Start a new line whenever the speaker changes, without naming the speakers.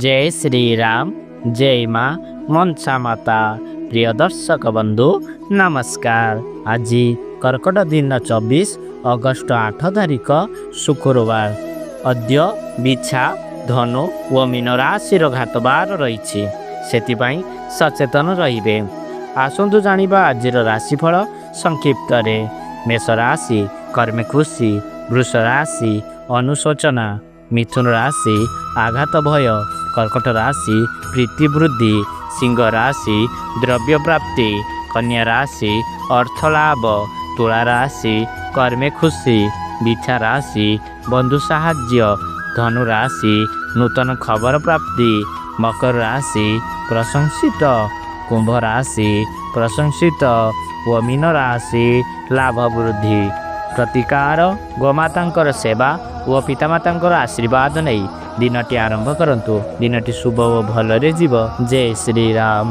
ଜୟ ଶ୍ରୀରାମ, ଜୟ ମା ମନସା ମାତା। ପ୍ରିୟ ଦର୍ଶକ ବନ୍ଧୁ, ନମସ୍କାର। ଆଜି କର୍କଟ ଦିନ 24 ଅଗଷ୍ଟ 8 ତାରିଖ ଶୁକ୍ରବାର। ଅଦ୍ୟ ବିଛା, ଧନୁ ଓ ମୀନ ରାଶିର ଘାତବାର ରହିଛି, ସେଥିପାଇଁ ସଚେତନ ରହିବେ। ଆସନ୍ତୁ ଜାଣିବା ଆଜିର ରାଶିଫଳ ସଂକ୍ଷିପ୍ତରେ। ମେଷ ରାଶି କର୍ମେ ଖୁସି, ବୃଷ ରାଶି ଅନୁଶୋଚନା, ମିଥୁନ ରାଶି ଆଘାତ ଭୟ, କର୍କଟ ରାଶି ପ୍ରୀତି ବୃଦ୍ଧି, ସିଂହ ରାଶି ଦ୍ରବ୍ୟ ପ୍ରାପ୍ତି, କନ୍ୟା ରାଶି ଅର୍ଥଲାଭ, ତୁଳା ରାଶି କର୍ମେ ଖୁସି, ବିଛା ରାଶି ବନ୍ଧୁ ସାହାଯ୍ୟ, ଧନୁ ରାଶି ନୂତନ ଖବର ପ୍ରାପ୍ତି, ମକର ରାଶି ପ୍ରଶଂସିତ, କୁମ୍ଭ ରାଶି ପ୍ରଶଂସିତ ଓ ମୀନ ରାଶି ଲାଭ ବୃଦ୍ଧି। ପ୍ରତିକାର ଗୋମାତାଙ୍କର ସେବା ଓ ପିତାମାତାଙ୍କର ଆଶୀର୍ବାଦ ନେଇ ଦିନଟି ଆରମ୍ଭ କରନ୍ତୁ। ଦିନଟି ଶୁଭ ଓ ଭଲରେ ଯିବ। ଜୟ ଶ୍ରୀରାମ।